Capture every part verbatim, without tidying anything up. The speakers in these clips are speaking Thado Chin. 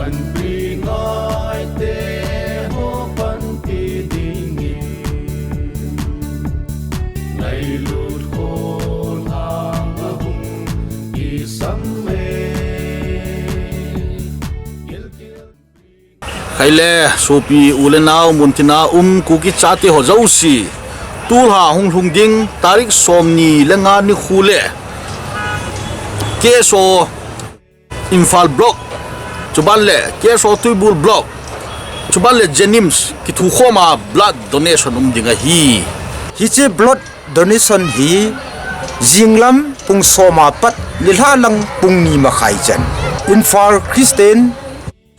Anpi ngaite ho panpi dingin, ngailut kholang ahung kisam e. Khaile, sopi u le nao, muntina um Kuki chate ho jouse, tulha hung lhung ding tarik somni le nga nikho le K S O Imphal Block, chuban le K S O Tuibul Block, chuban le Jenims kithukhom a blood donation um ding ahi. Hiche blood donation hi jinglam pung som a pat nilhah lang pung ni makhai chan Imphal Christian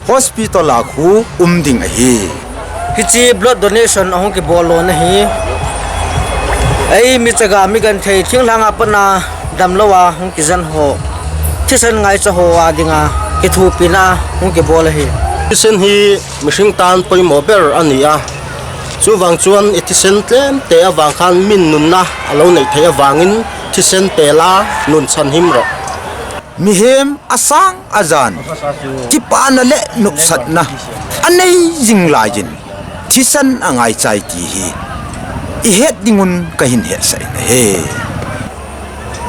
Hospital a khu um ding ahi. Hiche blood donation ahung kibol lona hi, ei mi chaga mi genthei thinglhang a pat a damlou a hung kijen ho, thisan ngaicha ho a dinga kithopina hung kibol ahi. Thisan hi mihing tan poimo ber ani a, chuvang chuan i thisan tlemte avang khan min nunna alou nei thei avangin thisan pela nun chhan him rawh. Mihem asang ajan kipana le nopsatna anei jing laiin thisan angaichai ti hi i het dingun kahin hetsah in ahi.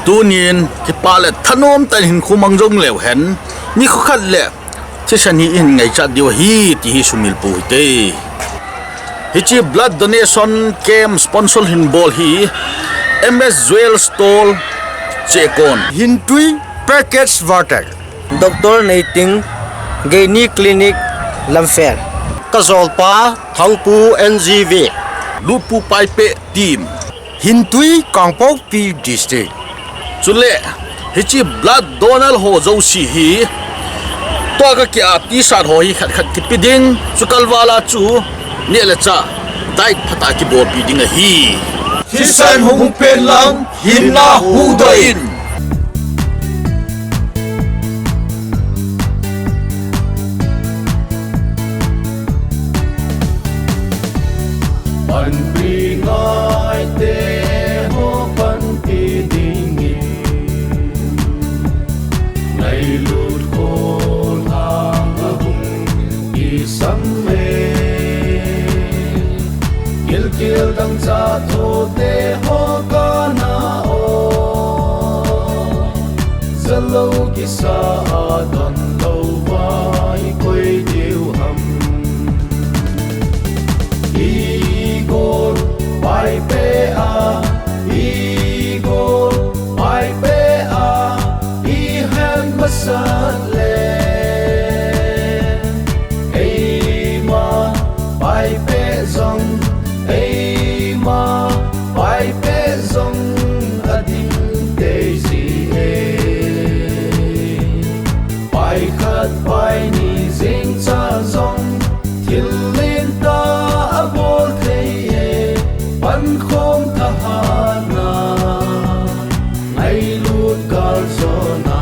Tunin kipa le thanom tah in hin khomang jong leu hen, nikho khat le thisan hi i hin ngaichat diu ahi ti hi sumil pou hite. Hiche blood donation camp sponsor hin bol hi M S Jewel Store, Chekon. Hintui Package Water. Doctor Neiting, Gynae Clinic, Lamphel. Ka jolpa Thangpu N G V. Lutpu Paipeh Team. Hintui, Kangpokpi District. Chule, hiche blood donor ho jouse hi, tua ka kia T-shirt ho hi khat khat kipe ding, chu kalvala chu neh le chah diet phatah kibolpi ding ahi. Thisan hung pen lang, hinna huhdoh in. Panpi ngaite ho panpi dingin, ngailut kholang ahung kisam e. Gilkel dangchah thote ho kana o, jalou kisa a donlouva i koi diu ham. Igol Paipeh a, Igol Paipeh a, i het masat le, eima Paipeh jong, eima Paipeh jong ading tei ji e. Pai khat pai ni jeng cha jong, thil lentah abol thei e. Pankhom thahatna, ngailut galjona,